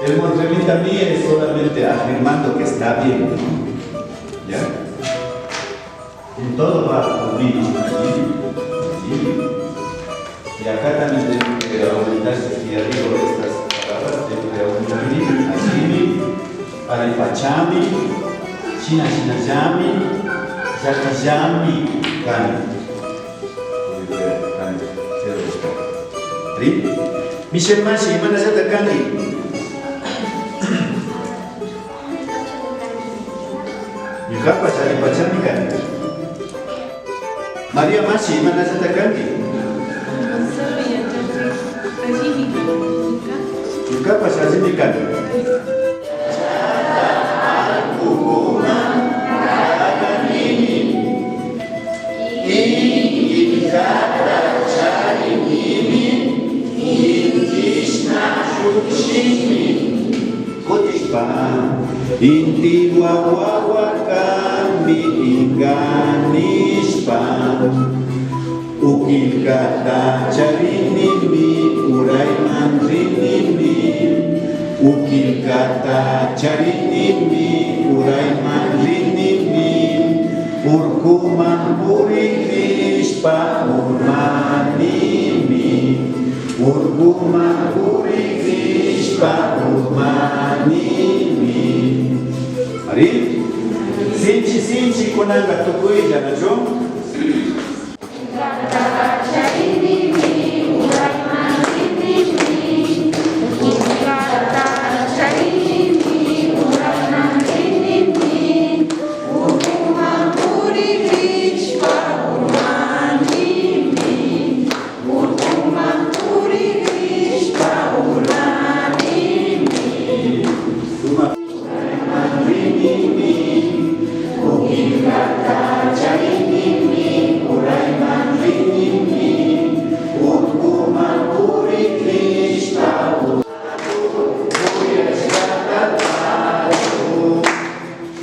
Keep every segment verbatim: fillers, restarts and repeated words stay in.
El morfemita mi es solamente afirmando que está bien, ¿no? ¿Ya? En todo va con mi, ¿no? Así, así. Y acá también tengo que aumentar, si es que ya digo estas palabras, tengo que aumentar mi, así mi, allipachami, shina shinallami, llakillami kani. Uy, pero kani, cero está. ¿Sí? Michelle Mashi, imanallata kanki? Ñukapash allipachami kani. María Mashi, imanallata kanki? Ñukapash allimi kani. Inti killkata charinimi, inti shina llukshimi. Kutishpa, inti wawa wakanmi inga nishpa. Uk killkata charinimi, urayman rinimi. Uk killkata charinimi, urayman rinimi. Urkuman purikrishpa urmanimi. Urkuman purikrishpa urmanimi. Ari, sinchi sinchi kunanka tukuylla, nachu?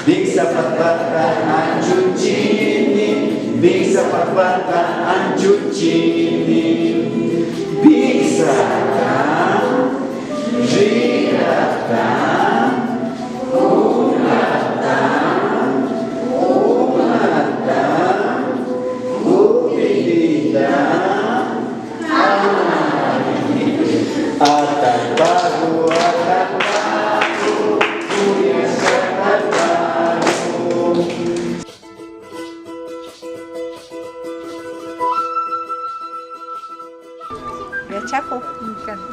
Wiksa patpata anchuchini, wiksa patpata anchuchini. Wiksata, rirata, kunata, umata, upitita. Atallpaku, atallpaku, kuyashka atallpaku. Yachakuk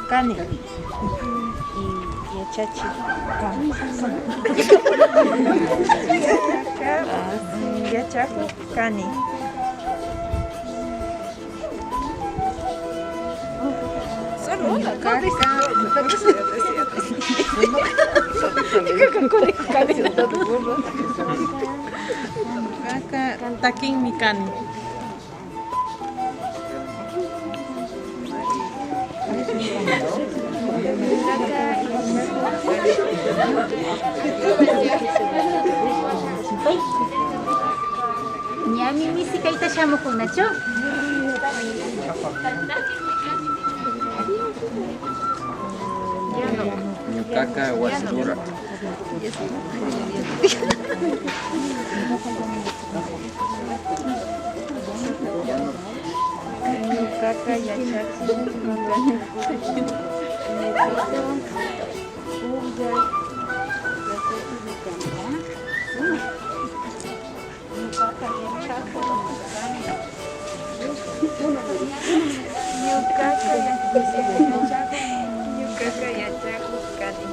kani. Y yachachik kani. Yachakuk kani. Solo una, ¿no? Kaka. Kaka takinmi kani. Ñami misi kayta shamukun nachu? Ñukaka wasi rura. Ñukaka yachakuk. Ñukaka yachakuk kani. Ñukaka yachakuk, ñukaka yachakuk kani.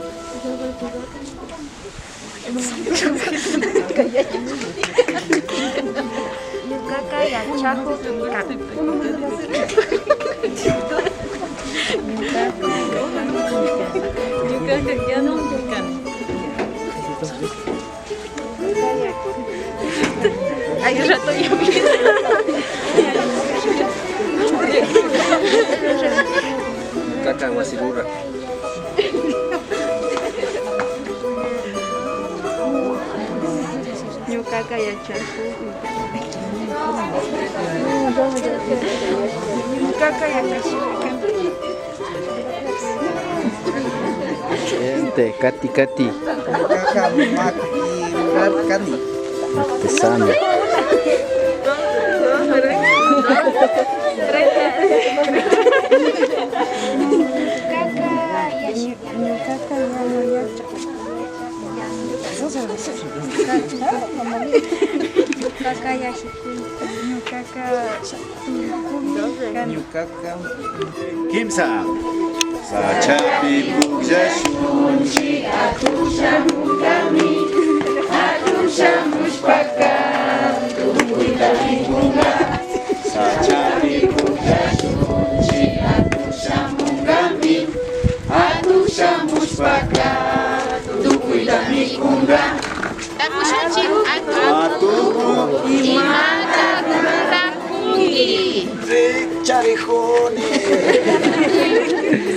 Ñukaka yachakuk kani. Ñukaka yachakuk kani. Ay, rato ya. Kaka wasi rura. Ñukaka yachakuk. Ñukaka yachashka kani. Gente, kati, kati. Ñukaka makirar kani. Artesano. Ñukaka yachashka. Ñukaka yachashka. Ñukaka yachashka. Ñukaka tullpukumi kani. Ñukaka kimsa. Sachapi pukllashunchik, atuk shamunkami, atuk shamushpaka tukuyta mikunka. Sachapi pukllashunchik, atuk shamunkami, atuk shamushpaka tukuyta mikunka. Tapushunchik, atuk, imata rurakunki? Rikcharijuni.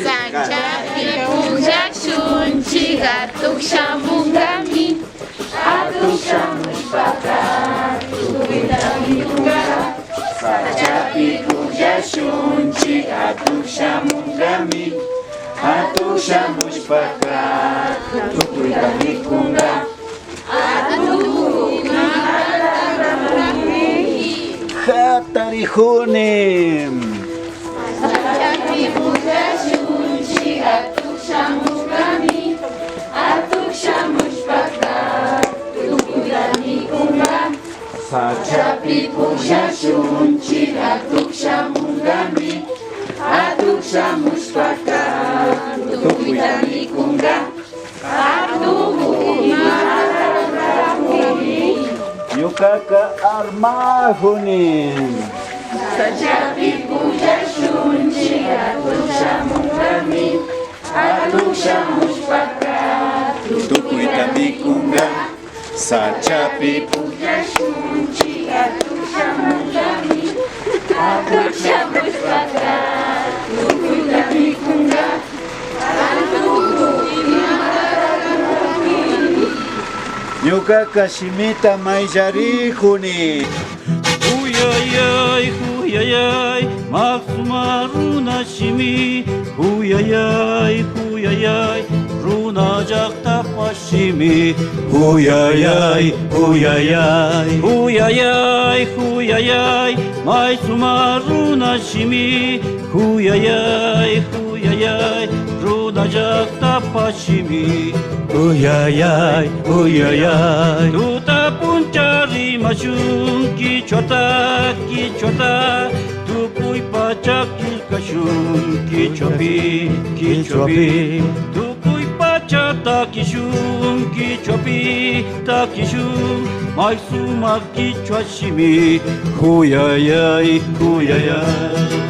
Sachapi pukllashunchik, atuk shamunkami. Atuk shamushpaka tukuyta mikunka. Sachapi pukllashunchik, atuk shamunkami. Atuk shamushpaka tukuyta mikunka. Jatarijuni. Sachapi pukllashunchik, atuk shamunkami, atuk shamushpaka tukuyta mikunka. Sachapi pukllashunchik, atuk shamunkami, atuk shamushpaka tukuyta mikunka. Ñukaka armajuni. Sachapi pukllashunchik, atuk shamunkami, atuk shamushpaka tukuyta mikunka. Sachapi pukllashunchik, atuk shamunkami, atuk shamushpaka tukuyta mikunka. Ñukaka shimita mayllarijuni. Juyayay, juyayay, mak sumak runa shimi. Juyayay, juyayay, runa llaktapa shimi. Juyayay, juyayay, juyayay, juyayay, may sumak runa shimi. Juyayay, juyayay, runa llaktapa shimi. Juyayay, juyayay, tuta puncha rimashun kichwata, kichwata, tukuy pacha killkashun kichwapi, kichwapi. Tukuy pacha takishun kichwapi, takishun may sumak kichwa shimi. Juyayay, juyayay.